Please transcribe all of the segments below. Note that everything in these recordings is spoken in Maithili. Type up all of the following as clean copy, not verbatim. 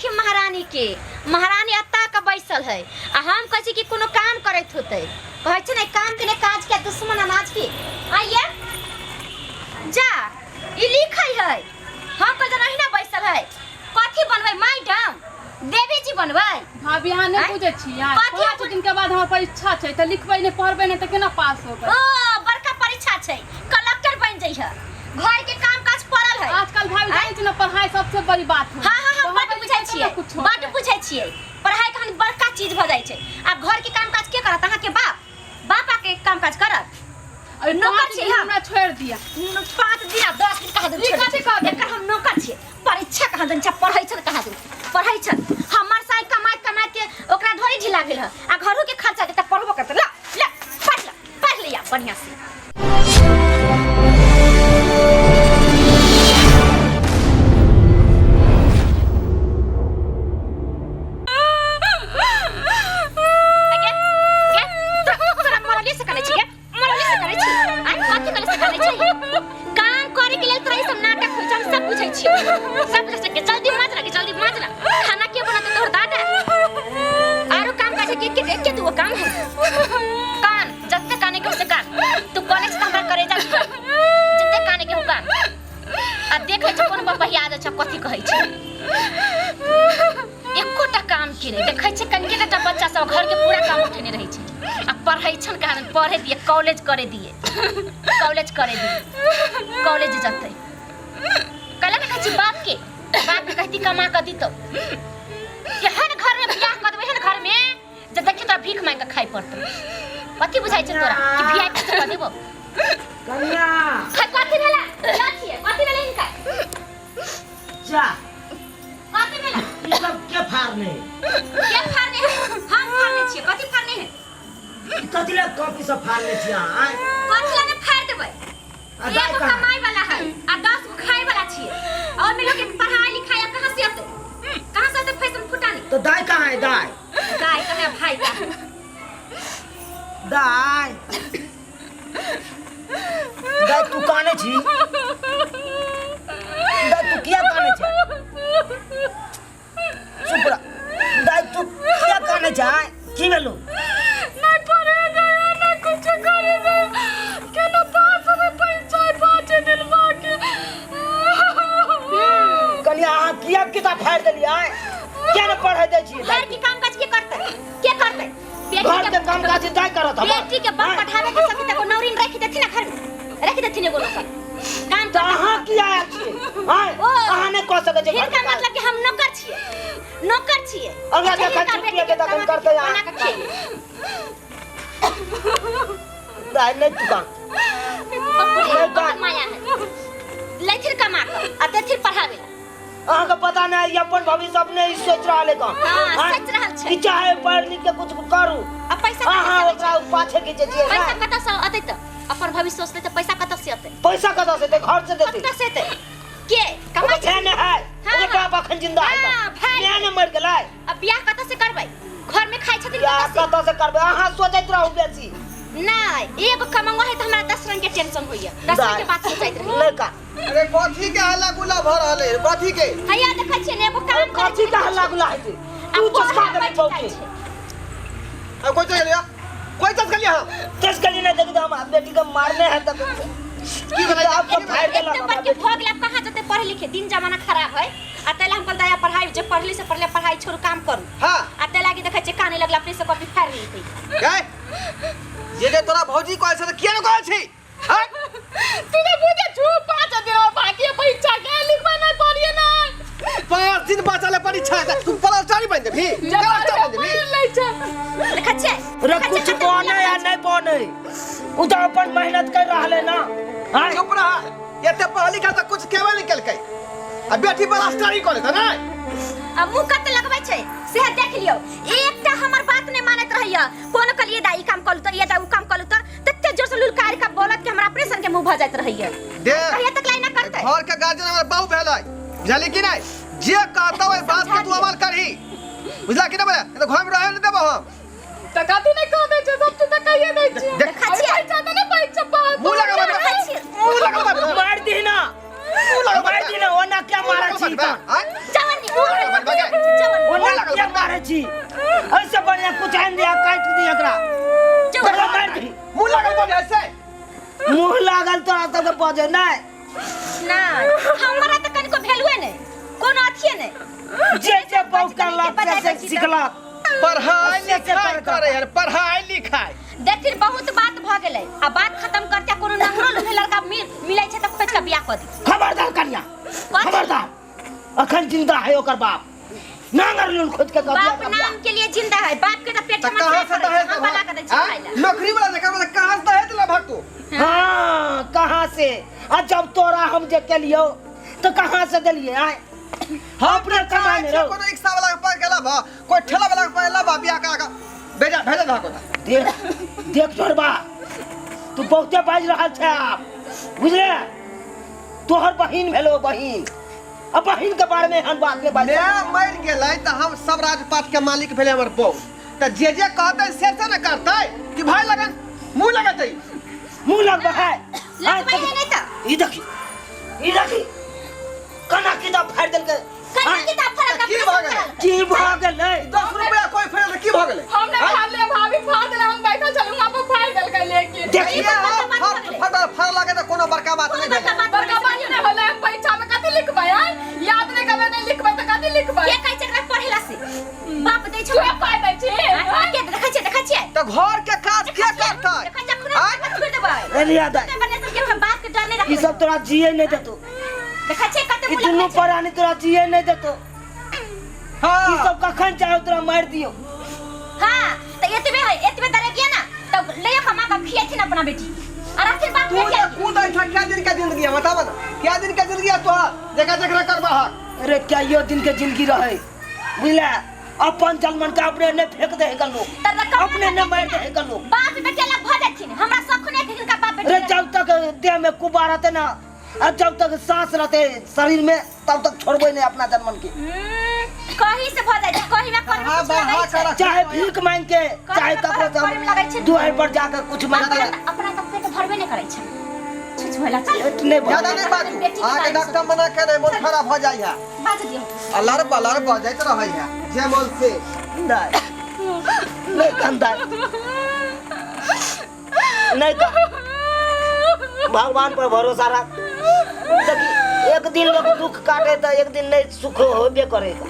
देखिए महारानी के महारानी अत्ता के बैसल है आ हम कहै छी कि कोनो काम करैत होतै कहै छै ने काम के ने काज के दुश्मन अनाज के आइए जा ई लिखै है हम कहै छै अहिना बैसल है कथी बनबै मैडम देवी जी बनबै भाभी अहाँ नहि आँय? बुझै छियै कथी 5 दिन के बाद हमर परीक्षा छै तऽ लिखबै नहि पढ़बै नहि तऽ केना पास होबै ओ बड़का परीक्षा छै कलेक्टर बन जइह घर के काम काज पड़ल है आजकल भाभी जानै छै ने पढ़ाई सबसे बड़ी बात होइ हाँ हाँ हाँ पढ़बै बड बुझै लिखबै तब छियै ने कुछो बड होतै। बुझै छियै पढ़ाई कहानी बड़का चीज भऽ जाइ छै आब घर के काम काज के करत अहाँ के बाप बाप आके काम काज करत अभी नौकर 5 छी दिन हम। हमरा छोड़ि दिअ 5 दिन आ 10 दिन कहाँ दिन ई छोड़ि कथी दै कहबै? एकर हम नौकर छियै परीक्षा कहाँ दिन छै पढ़ै छन कहाँ दिन पढ़ै छन हमर साई कमाइत कमाइत के ओकरा ढोरी ढीला भेल ह आ घरो के खर्चा देता पढ़बो करतै ला ला पढ़ ला पढ़ लिया बढ़िया से। आगे गे तोरा तोरा मरले से करै छी गे मरले से करै छी आइ कथी करे से करै छी काम करे के लेल तोरा ई सब नाटक होइ छै हम सब बुझै छियै सब बुझै छियै जल्दी माज ना जल्दी माज ना खाना के बनाते तोहर दादा आरो काम काज के के के दूगो काम है कान जते काने के से कान तू कॉलेज त हमरा करेजा छुआ जते काने के हो कान आ देखै छै कोन बपहिया आ जाइ छै कथी कहै छै एकोटा काम के नहि देखै छै कनिके टा बच्चा सब घर के पूरा काम उठेने रहै छै आ पढ़ै छन कहाँ पढ़े दिए कॉलेज करे दिए कॉलेज करे दिए कॉलेज जतै कहले ने कहै छी बाप के बाप के कहती कमा कऽ दितौ एहन घर में बियाह कऽ देबै एहन घर में जे देखी तोरा भीख मांगि कऽ खाइ पड़तौ कथी बुझाइ छै तोरा कि वीआईपी से कऽ देबो कन्या खाइ कथी भेला जा छियै कथी भेलै हिनका जा कथी भेला ई सब के फाड़ने के फाड़ने है हम फाड़ने छियै कथी फाड़ने है ई कथी ले कॉपी सब फाड़ने छी अहाँ आँय? कथी लए ने फाड़ देबै आ दाइ एगो कहाँ? कमाई वाला है आ 10 गो खाए वाला छियै और में लोग के पढ़ाई लिखाई आ कहाँ से अतै कहाँ से अतै फैशन फुटानी तो दाइ कहाँ है दाइ दाइ कहाँ भाई कहाँ दाइ दाइ तू काने छी दाइ तू किया काने छै चुप रह दाइ तू किया काने छै आँय? की भेलौ नहीं पढ़े गया ना कुछ करे गया केना पास होबे परीक्षा 5 दिन बाकी कनिया अहाँ किया किताब फाड़ि देलियै आँय? किया ने पढ़ै दै छियै घर के काम काज के करतै के करतै बेटी घर के काम काज दाइ करत हमर बेटी के बम आँय? पठावे के सखी तक नौरीन रख देथिन ना घर में रख देथिन एगो नौकर काम तऽ अहाँ किया आयल छियै आँय? ओ। अहाँ नहि कऽ सकै छियै घर हिनका के काज। मतलब कि हम नौकर छियै नौकर छियै अगला अच्छा, जखन हिनका छुट्टी बेटी हेतै के तखन कमा करतै बना अहाँ। के खिएबै। दाइ नहि तू कान बहुत बहुत माया है लेथिन कमा कऽ आ देथिन पढ़ावे ला अहाँके पता नहि ई अपन भविष्य अपने ही सोचि रहल है कहाँ हाँ, सोचि रहल छै। कि चाहे पढ़ लिख के कुछ करू आ पैसा कतऽ अहाँ से अबै ओकरा छै? पाछे खींचे छियै पैसा ने? कतऽ से अतै तऽ अपन भविष्य सोचतै तऽ पैसा कतऽ से अतै पैसा कतऽ से देतै घर से देतै कतऽ से अतै के कमाइ ओकर भाय नहि है हाँ, ओकर बाप अखन जिंदा है हाँ, भाय। माय नहि मरि गेलै अब बियाह कतऽ से करबै घर में खाइ छथिन बियाह कतऽ से कतऽ से करबै अहाँ सोचैत रहू बेसी नहि एगो कमंगो है तऽ हमरा 10 रंग के टेंशन होइया 10 रंग के बात सोचैत रही नहि का अरे कथी के हल्ला गुल्ला भऽ रहल है कथी के हैया देखै छियै ने एगो काम करै कथी के हल्ला गुल्ला हेतै तू चस्का देबी बहू के अब कोई चल गया कोई चल गया हम चस्का नहीं देखी तो हम बेटी के मारने है तब की भेलै? आपको फाड़ एते देलक बड़ के भऽ गेल आब कहाँ जेतै पढ़े लिखे दिन जमाना खराब है आ तैला हम कहल दया पढ़ाई जे पढ़ली से पढ़ले पढ़ाई छोड़ू काम करू हाँ आ तैला की देखै छियै काने लगला अपने से कॉपी फाड़ि लेलकै गए जे जे तोरा भौजी कहै छै तऽ किया ने कहै छी हाँ? तू तो बुझे छु 5 दिन और बाकी है परीक्षा के लिखबै नहीं पढ़िए ना 5 दिन बचल है परीक्षा है तू पलस्टरी बनि जेबही कलस्टर बनि जेबही लै छै देखै छियै रे कुछ बने या नहीं बने उ तो अपन मेहनत कर रहल है ना हाँ? चुप रह एते पढ़ लिखा तऽ कुछ केबे नहि केलकै आ बेटी पलस्टरी करै तऽ नहि आ मुँह कते लगबै छै सेहे देख लियौ एकटा हमर बात नहि मानैत रहैया कोनो कहलियै दाइ ई काम करू तऽ ये दाइ उ काम करू तऽ तते जोर से लुलकार के बोलत कि हमरा अपने सन के मुंह भऽ जाइत रहैया दे कहिया तक लाइन करतै घर के गार्जियन हमर बाबू भेलै बुझली कि नहि जे कहतौ ओहि बात के तू अमल करही बुझला कि नहि बुझला तऽ घर में रहे नहि देबो हम तऽ कथी नहि कह दै छै सब चीज तऽ कहिए दै छियै देख देखै छियै परीक्षा तऽ नहि परीक्षा पास मुँह लगा बात देखै छियै मुँह लगा बात मार दी ना मुँह लगा मार दी ना ओना क्या मारा छी आय जवानी मुँह लगा बात जवानी से मुंह लागल तोरा सबके बजे नहि। नहि, हमरा तऽ कनिको भेलुए नहि, कोनो अथिए नहि। जे जे बहु करलक से से सिखलक। पढ़ाई से से लिखाई करता। करे हन, पढ़ाई लिखाई। देखथिन, बहुत बात भऽ गेलै आ बात खत्म करते कोनो नंगरो लुहे लड़का मिलै छै तऽ खोजि कऽ बियाह कऽ दी। खबरदार कन्या, खबरदार, अखन जिंदा है ओकर बाप। नांगर लूल खोज के बाप नाम के लिए जिंदा है, बाप के तो पेट त में कहाँ से दहेज हम बना के दै छी आँ? खाइ ला। नौकरी वाला जगह वाला कहाँ से दहेज लभक तू? हाँ, कहाँ से? आ जब तोरा हम जे केलियो तो कहाँ से देलिए? आय हम अपने कमाने चाहै रहो। कोनो रिक्शा वाला के पास गेला बा, कोई ठेला वाला के पास गेला बा, बियाह करा के भेजा भेजा दा कोता। देख देख छोड़बा, तू बहुते बाजि रहल छै आप, बुझले? तोहर बहिन भेलो बहिन, अब बहिन के बारे में हम बात नहीं बाजि। मैं मर गेलै त हम सब राजपाट के मालिक भेलै हमर बहू, त जे जे कहतै से से ने करतै कि भाई लगन मुंह लगतै। मुंह लगबै है। लगबै है नहीं त। ई देखी, ई देखी कना किताब फाड़ि देलकै। कना किताब फाड़ल? की भऽ गेलै? की भऽ गेलै? 10 रुपया कोई फेरल त की भऽ गेलै? हम नहि फाड़ले भाभी, फाड़ देले। हम बैठल छलहुँ वहाँ पर, फाड़ देलकै लेकिन। देखी। ये फट फटल फड़ लगे त कोनो बड़का बात कोनो नहीं बड़का भेलै। बात बड़का बात नहि होलै। हम परीक्षा में कथी लिखबै? आय याद नहि करबै, नहि लिखबै तऽ कथी लिखबै? के कहै छै एकरा पढ़ेला से? बाप दै छै। तू पाइ दै छी? आ, के देखै छियै, देखै छियै? त घर के काज के करतै? देखै छियै, खुना छोड़ि देबै। एलिया दाइ। कते बने सबके हम बाप के डर नहि ई रखबै। सब तोरा जिए नहीं देतो। देखै छियै कते ई मुँह दुनू लगबै छै। प्राणी तोरा जिए नहीं देतो। ई हां, सब कखन चाहे तोरा मारि दियो। हाँ, तऽ एतबे है, एतबे दरेगिया ना तब ले कमा के खिएथिन अपना बेटी आ रखथिन बाप तू के। जे कूदै छ, क्या दिन के जिंदगी है बताब ना, क्या दिन के जिंदगी है तोहर जेकरा जेकरा करबा हक? अरे क्या दिन के जिंदगी रहे, बुझले? अपन जलमन के अपने ने फेंक दे है लोग, तऽ रकम अपने ने मार दे है लोग। बाप बेटी अलग भऽ जाथिन, हमरा शौक नहि कि हिनका बाप बेटी अरे अलग। जब तक देह में कुबा रहते ना और जब तक सांस रहते शरीर में तब तक छोड़बे नहीं अपना जन्मन के। कहीं से भऽ जाइ छै, कहीं में करे में हाँ, कुछ बा, लगै हाँ, छै। करा। चाहे भीख मांग के, चाहे में ककरो करे में लगै छै। दुआर पर जाकर कुछ मांग अपना के। अपना तऽ पेट भरबे नहि करै छै, छुछ भेला चल। पेट नहीं भरे। ज्यादा नहीं बाजू। बेटी के अहाँके बारे में डॉक्टर मना केने मन खराब हो जाइ है। बाज दियौ। आ लड़बा लड़बा जाइत रहै है जे मन से। नहीं नहीं कंदा नहीं का भगवान पर भरोसा रख। देखी, एक दिन लोग दुख काटे तो एक दिन नहीं सुख होबे करेगा,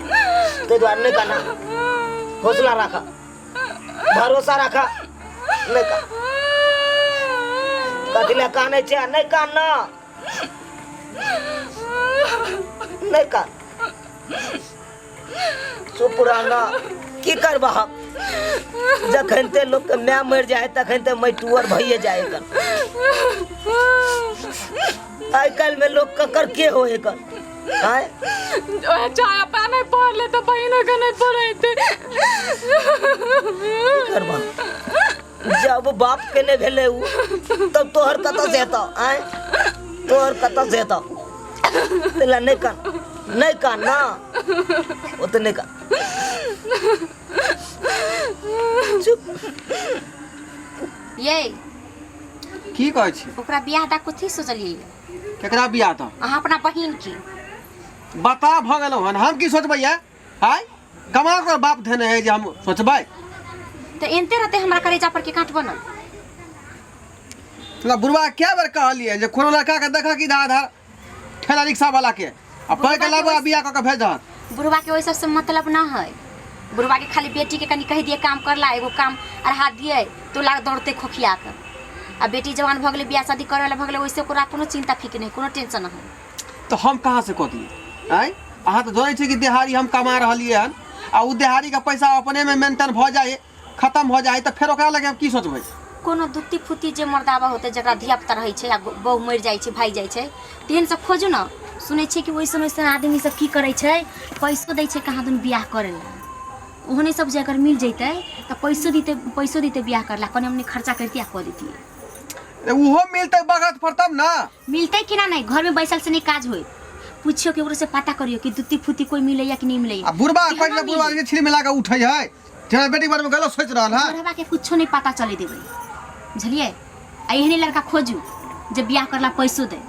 ताहि दुआरे नहीं कहना, हौसला रखा, भरोसा रखा। नहीं का कथी लए कानै छै? नहीं कान ना, नहीं कान, चुप रहना। की करबह, जखन ते लोकके माय मरि जाइ तखन ते मटुअर भइए जाइ। एकर आइ काल्हिमे लोक ककर के हो एकर आँय? ओहे चाहे अपना नहि पढ़ले तऽ बहिनो के नहि पढ़ेतै। की करबह, जब बाप के नहि भेलै उ तब तोहर कतऽ से हेतौ? आँय, तोहर कतऽ से हेतौ? ताहि लए नहि कान, नहि कान ना, ओते नहि कान, चुप। ये की कहै छी? ओकरा बियाह दा कथी सोचलियै? केकरा बियाह द? अहाँ अपना बहिन के। बता भऽ गेलहुँ हन, हम की सोचबै ये? आय कमा कर बाप धेने है जे हम सोचबै? तऽ एनते रहते हमरा करेजा पर के काट बनल। तोरा बुढ़वा क्या बेर कहलिए जे कोनो लड़का के देखा कि इधर आधार ठेला रिक्शा वाला के आ पढ़ के लाबो आ बियाह कऽ के भेज दहक। बुढ़वा के ओहि सबसे मतलब ना है। बुढ़वा के खाली बेटी के कनी कहि दिए काम करला, एगो काम अढ़ा दिए तो लाग दौड़ते खोखिया के। आ बेटी जवान भऽ गेलै, बियाह शादी करे वाला भऽ गेलै, ओहिसे ओकरा कोनो चिंता फिक्र नहीं, कोनो टेंशन नहीं। तऽ हम कहाँ से कऽ दिए? आँय, अहाँ तऽ जनै छी कि देहारी हम कमा रहलियै हन आ ओ देहारीके पैसा अपनेमे मेंटेन भऽ जाइ, खत्म भऽ जाइ तऽ फेर ओकरा लगे हम की सोचबै? कोनो दुत्ती फुत्ती जे मर्दाबा होतै, जकरा धिया पुता रहै छै आ बहु मरि जाइ छै, भागि जाइ छै, तेहन सब खोजू ने। सुनै छियै कि ओहि समय से आदमी सब की करै छै, पैसो दै छै कहाँ दुन बियाह करै लए। ओहने सब जे अगर मिल जैतै तऽ पैसो दितै, पैसो दितै बियाह करला, कनि मनि खर्चा करितियै आ कऽ दितियै। अरे उहो मिलतै बगत पर तब ना। मिलतै कि ना? नहि, घरमे बैसल से नहि काज होय। पुछियो, केकरो से पता करियो कि दुत्ती फुत्ती कोई मिलैया कि नहीं मिलैया। आ बुढ़बा केहनो कहै छै, बुढ़बा मिली। जे छिल मिला कऽ उठै है जेना बेटी बारे में गलत सोचि रहल है। बुढ़वा के कुछो नहीं पता चले देबै, बुझलियै? आ एहने लड़का खोजू जे बियाह करला पैसो दे।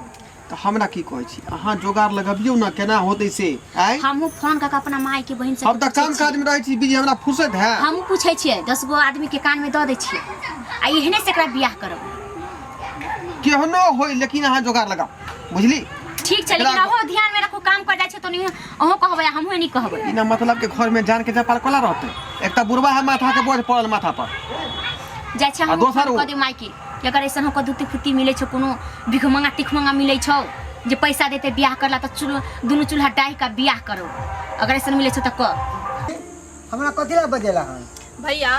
तऽ हमरा की कहै छी, अहाँ जोगाड़ लगबियौ ने, केना होतै से आँय? हमहूँ फोन कऽ के अपना माय के बहिन से हम तऽ काम काज में रहै छी बिजी, हमरा फुर्सत है? हमहूँ पूछै छियै, 10 गो आदमी के कान में दऽ दै छियै आ एहने से एकरा बियाह करब। केहनो होय लेकिन अहाँ जोगाड़ लगाओ बुझली। ठीक छै, लेकिन एकरा- अहो ध्यान में रखू, काम कर जाइ छै तो नहीं अहो कहबै आ हमहूँ नहीं कहबै। ई ना मतलब के घर में जान के जपाल कोला रहते, एक तऽ बुढ़वा है माथा के बोझ पड़ल माथा पर। जाइ छै आ हम दोसर फोन ओ- कऽ देब मायके कि अगर ऐसन हो धुती फुती मिलै छौ, कोनो भिखमंगा तिखमंगा मिलै छौ जे पैसा देते बियाह करला तऽ चूल्हा दुनू चूल्हा डाहि कऽ बियाह करो, अगर ऐसन मिलै छौ तऽ कर। हमरा कथी ला बजेला हन? भैया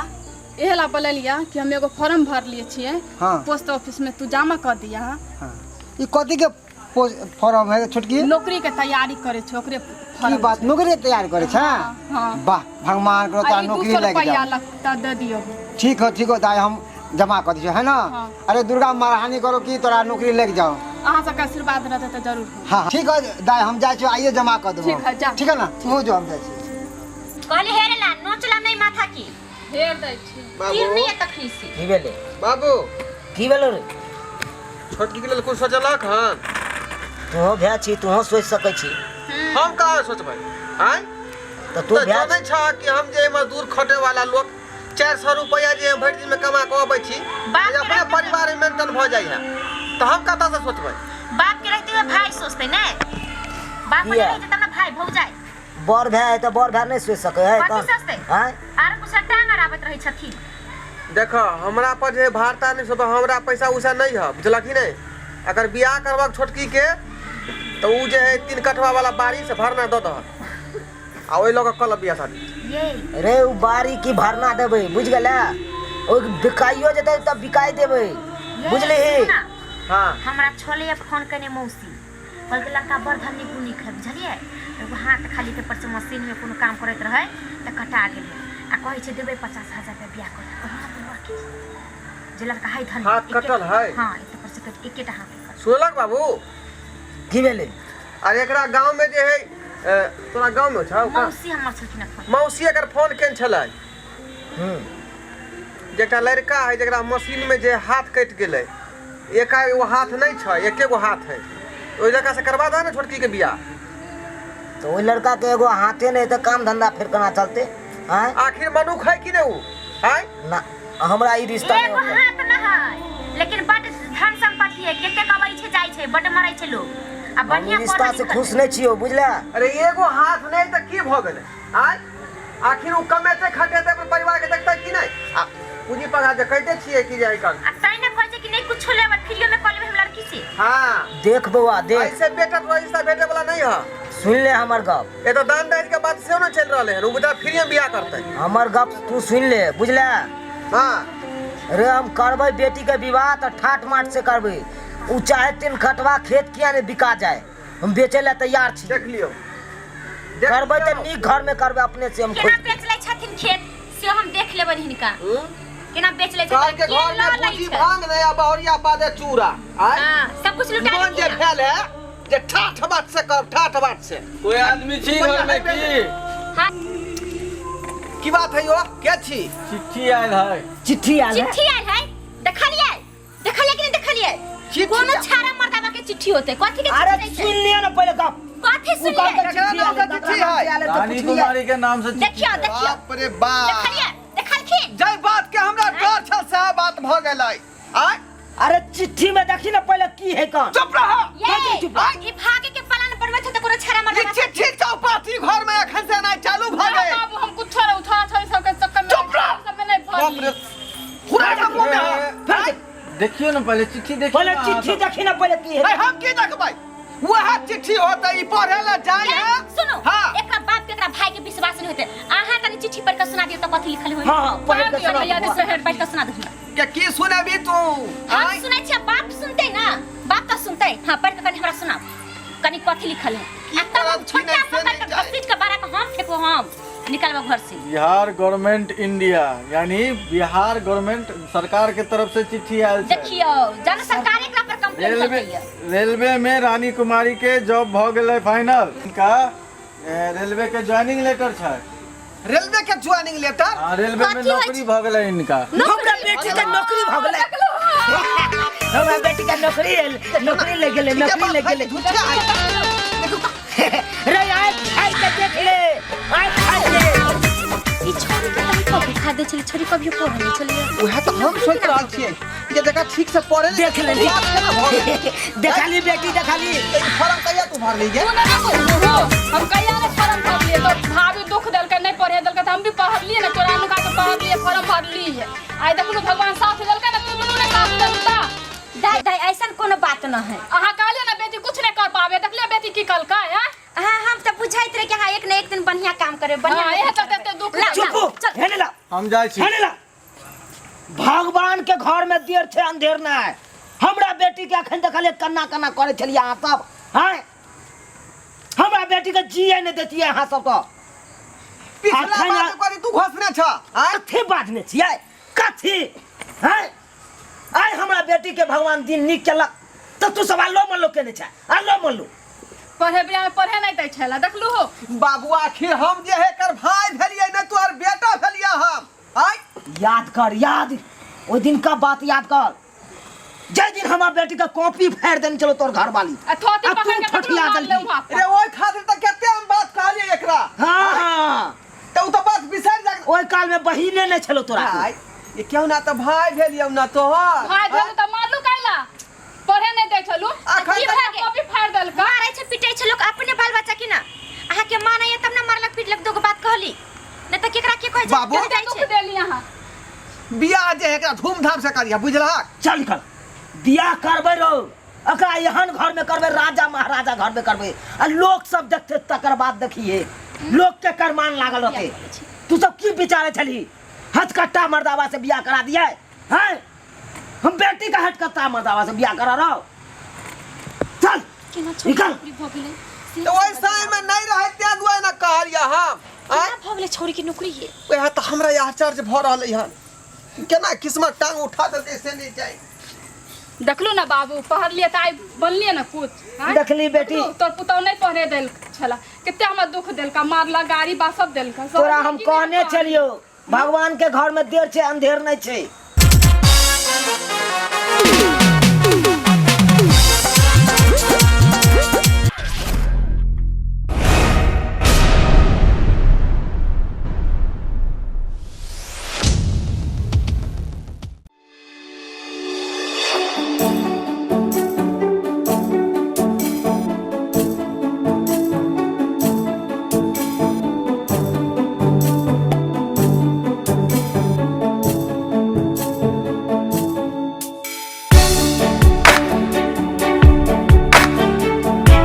इहे ला बोललिया कि हम एगो फॉर्म भरलिए छियै। हाँ। पोस्ट ऑफिस में तू जमा कर दिया। हाँ। ई कथी के फॉर्म है छोटकी? नौकरी के तैयारी करे छै ओकरे की फॉर्म। बात, नौकरी के तैयारी करे छै? हाँ। वाह, भगवान करो तोरा आ ई दू नौकरी सौ लागि रुपैआ जाओ। लगता दे दियो। ठीक हो, ठीक हो दाई, हम जमा कर दियो है ना। हाँ। अरे दुर्गा महारानी करो कि तोरा नौकरी लग जाओ। अहाँ सबके आशीर्वाद रहते तऽ जरूर हो। हाँ ठीक है दाई, हम जाइ छी आइए जमा कर देबो। ठीक है, जा। ठीक है ना, तू जो हम जाइ छी। कहली हेरे ला नोचला नहीं माथा की हेर दै छी। तीर नहीं है तखनी से। की भेलै? बाबू। की भेलो रे? छोटकी के लेल कुछ सोचलक हन? तूहो भाय छी, तूहो सोचि सकै छी। हम कहाँ सोचबै आँय? तऽ तू तऽ भाय जानै छह कि हम जे मजदूर खटे वाला लोग 400 रुपया जे हम भरि दिन में कमा कऽ अबै छी, बाप जे के अपने रहते परिवार में मेंटेन भऽ जाइ है, तऽ हम कतऽ से सोचबै? बाप के रहते हुए भाई सोचते ने, बाप किया? नहीं रहते तब ना भाई भौजाई। बड़ भाय है तऽ बड़ भाय नहि सोचि सकै है कथी तहन? सोचतै? आँय? आर कुछ टांग अड़ाबैत रहै छथिन। देख हमरा पर जे भारता नहीं सोचब, हमरा पैसा उसा नहीं है बुझलक कि नहीं। अगर बियाह करबक छोटकी के तऽ उ जे है 3 कठवा वाला बाड़ी से भरना दऽ दहक आ ओहि लऽ कऽ कऽ बियाह शादी। ये रे उ बाड़ी की भरना देबै बुझि गेलै, ओ बिकाइयो जेतै तऽ बिकाइ देबै ये, बुझलिही। सुनू ना, हाँ। हमरा छलै फोन केने मौसी, कहलकै लड़का बड़ धनी गुनी है बुझलियै, एगो हाथ खाली के पर से मशीन में कोनो काम करैत रहै तऽ कटा गेलै आ कहै छै देबै 50,000 रुपया बियाह कर। कहू ना बौआ के जे लड़का है धनी, हाथ कटल है? हाँ, एते पर से कट एकेटा हाथ कटल। सुनलक बाबू? की भेलै? अरे एकरा गांव में जे है तोरा गांव में छौ? मौसी हमर छलखिन फोन। मौसी एकर फोन केने छलै। जे एकटा लड़का है जकरा मशीन में जे हाथ कटि गेलै, एका एगो हाथ नहीं छै, एके गो हाथ है, ओहि लड़का से करवा दह ने छोटकी के बियाह। तऽ ओहि लड़का के एगो हाथे नहीं तऽ काम धंधा फेर केना चलते? आँय? आखिर मनुख है कि नहीं उ? आँय? ना हमरा ई रिश्ता नहीं एगो होतै। हाथ न है लेकिन बड धन संपत्ति है, कते कबै छै जाइ छै, बड मरै छै लोग आ हम बढ़िया ई रिश्ता पढ़ल से लिखल। खुश नहीं छियौ बुझला। अरे एगो हाथ नहीं तऽ की भऽ गेलै? आँय? आखिर उ कमेतै खटेतै अपन परिवार के देखतै कि नहीं? आ पूंजी पगा जे कहिते छियै कि जे एहि काल आ तैं ने कहै छै कि नहीं कुछो लेबै फ्रीयो में कऽ लेबै हम लड़की से। हाँ। देख बौआ देख, ऐसे बेटा तोरा रिश्ता भेटे वाला नहीं है। सुन ले हमर गप। ए तो दान दहेज के बात सेहो ने चलि रहलै हन, उ बेटा फ्रीये में बियाह करतै। हमर गप तू सुन ले बुझला। हाँ। रे हम करबै बेटी के विवाह तऽ ठाट माट से करबै, उ चाहे 3 खटवा खेत किया ने बिका जाए, हम बेचै लए तैयार छी। देख लियौ। देख करबै तऽ लियौ। नीक घर में करबै अपने से हम केना खोजि। बेच लै छथिन खेत से हम देख लेबै हिनका। केना बेच लै काल छथिन के के घर लऽ में लै भूजी छै। भांग नहीं आ बहुरिया पादे चूड़ा। आय? हाँ, सब कुछ लुटा मन जे देलखिन। भेल है जे ठाठ बाट से करब, ठाठ बाट से। कोई आदमी छी घर में की? हाँ। की बात है यो? के छी? चिट्ठी आयल है। चिट्ठी आयल है? चिट्ठी आयल है? देखलियै? देखलियै कि नहीं देखलियै? चिट्ठी कोनो छाड़ा मर्दाबा के चिट्ठी होते, कथी के अरे चिट्ठी सुन रहै छै? लिअ ना पहिले गप। कथी उ सुनलियै? कहलकै केकरा चिट्ठी नाम आयल से है, चिट्ठी ककरा नाम है? से आयल है, तऽ रानी पुछलियै। कुमारी के नाम से चिट्ठी देखियौ है। देखियौ। बाप रे बाप। देखलियै? देखलखिन? जै बात के हमरा डर छल सएह बात भऽ गेलै। आँय? अरे चिट्ठी में देखी ना पहिले की है कौन। चुप रह। ये चुप रह। ई भागे के प्लान बनबै छै तऽ कोनो छाड़ा ई मर्दाबा चिट्ठी चौपाटी घर में एखन से नहि चालू भऽ ना गेल। बाबू हम कुछो रे उठा छौ सबके चक्कर में। चुप रह। सब में नहीं बाप रे। भरली। पूरा के मुंह में है। ए, देखियो ना पहले चिट्ठी देखियो पहिले ना। चिट्ठी देखी ना पहिले की है। अरे हम की देखबै? वह चिट्ठी होतै ई पढ़े ला जाय ये, है। सुनू। हाँ। एकरा बाप के एकरा भाई के विश्वास नहीं होते। अहाँ कनी चिट्ठी पढ़ के सुना दियौ तऽ कथी लिखल होई। हाँ, हाँ, पढ़ि के पढ़ दियौ सुना भैया, दियौ। शहर पढ़ के सुना दियौ। के की सुनेबी तू? हम आँय? सुनै छियै, बाप सुनतै ना, बाप तऽ सुनतै। हाँ पढ़ के कनी हमरा सुनाउ, कनी कथी लिखल है। की आ तब हम करब, की छोटका नहि, से पकड़ नहि के जाय। घसीट के बारा के हम फेंकबो, हम निकालबो घर से। बिहार गवर्नमेंट इंडिया यानी बिहार गवर्नमेंट सरकार के तरफ से चिट्ठी आयल छै। देखियौ जन सरकार एकरा पर कंप्लेन रेलवे करतै। रेलवे में रानी कुमारी के जॉब भ गेलै फाइनल। इनका रेलवे के ज्वाइनिंग लेटर छै। रेलवे के ज्वाइनिंग लेटर? हाँ, रेलवे में कथी होइ नौकरी भ गेलै इनका। हमरा बेटी के नौकरी भऽ गेलै। हमरा बेटी के नौकरी नौकरी लग गेलै, नौकरी लग गेलै। झूठा है। रे आइ खाइ के देख ले, आइ खाइ ले। ई छोरी के तनी कॉपी खा दे छली छोरी कभियो पढ़ल नहीं छलियै। उएह तऽ हम सोचि रहल छियै जे जकरा ठीक से पढ़े देख लेली। बात केना भऽ गेल? देखाली बेटी देखाली। ई फॉर्म कहिया तू भरली गे? तू नहि ने हो, हम कहिया ने फॉर्म भरलियै? तो भाभी दुख देलकै, नहि पढ़े देलकै, तऽ हम भी पढ़लियै ने, चोरा नुका के पढ़लियै, फॉर्म भरलियै। आइ देखलू भगवान साथ देलकै ने, तू दुनू ने साथ देलू ता। दाइ दाइ, ऐसन कोनो बात न है। अहाँ कहलियै ने बेटी कुछ नहि कर पाबे, देखलियै बेटी की कलकै? हैं? हाँ, हम तऽ बुझाइत रहे कि हाँ, एक न एक दिन बढ़िया काम करे, बढ़िया हाँ, नौकरी इएह चलते करबै। एते दुख ला, ला, चुप चल। हेने ला। हम जाइ छी। हेने ला। भगवान के घर में देर छै अंधेर ना है। हमरा बेटी के अखन देखलियै कन्ना कन्ना करे छलियै अहाँ सब। हैं, हमरा बेटी के जिए नहीं देतियै अहाँ सब तो। पिछला अखन बात करी तू घोसने छ। आँय? कथी बाजने छियै कथी? हैं, आइ हमरा बेटी के भगवान दिन नीक केलक तऽ तू सब आलो मल्लो केने छै, आलो मल्लो। पढ़े बिना में पढ़े नहीं दै छला, देखलू हो? बाबू, आखिर हम जे है एकर भाई भेलियै ने तोहर बेटा भेलियै हम। आँय? याद कर, याद ओहि दिन का बात याद कर जाहि दिन हमरा बेटी के कॉपी फाड़ि देने छलो तोर घरवाली। आ थोती आ तू पकड़ के देखलू ठठिया मारले देलही। वहाँ पर। रे ओहि खातिर तऽ कते हम बात कहलियै एकरा। हाँ हाँ, तऽ ओ तऽ बात बिसरि जा। ओहि काल में बहिने नहि छलो तोरा। भाई, ये क्यों ना तऽ भाई भेलियौ ना तोहर। भाई भेलू तऽ मारलू कैला? पढ़े नहीं दै छलू। अखन की तक भए कॉपी फाड़ि देलकै? मारै छै पिटै छै लोक अपने बाल बच्चा के ना। अहाँ के माँ नहीं है तब ना मारलक पिटलक, दोगो बात कहली नहीं तऽ केकरा के कहै छै? बाबू। कहि जाइ दुख छै। देली अहाँ। बियाह जे है एकरा धूमधाम से करिया, बुझलहक? चल निकल। बियाह करबै रौ एकरा एहन घर में करबै, राजा महाराजा घर में करबै, आ लोक सब देखते तकर बाद देखिए लोक के करमान लागल रहते। तू सब की विचारे छली? हथकट्टा मर्दावा से बियाह करा दिया हैं? हम बेटी का हथकट्टा मर्दावा से बियाह करा रहा। चल केना छोरी निकल। नौकरी भऽ गेलै से? तऽ ओहि समय में नहीं रहे तें दुआरे ने कहलियै हम। आँय? केना भऽ गेलै छोरी के नौकरी ये? वएह तऽ हमरा आश्चर्य भऽ रहलै हन, केना किस्मत टांग उठा देलकै से नहि जानि। देखलू ना बाबू, पढ़लियै तऽ आइ बनलियै ने कुछ। आँय? देखली बेटी। देखलू, तोर पुतहु नहि पढ़े देल छला, कते हमरा दुख देलका, मारलक, गाड़ी बा सब देलका सब। तोरा हम की नहि कहने पढ़- छलियौ भगवान के घर में देर छै अंधेर नहीं छै।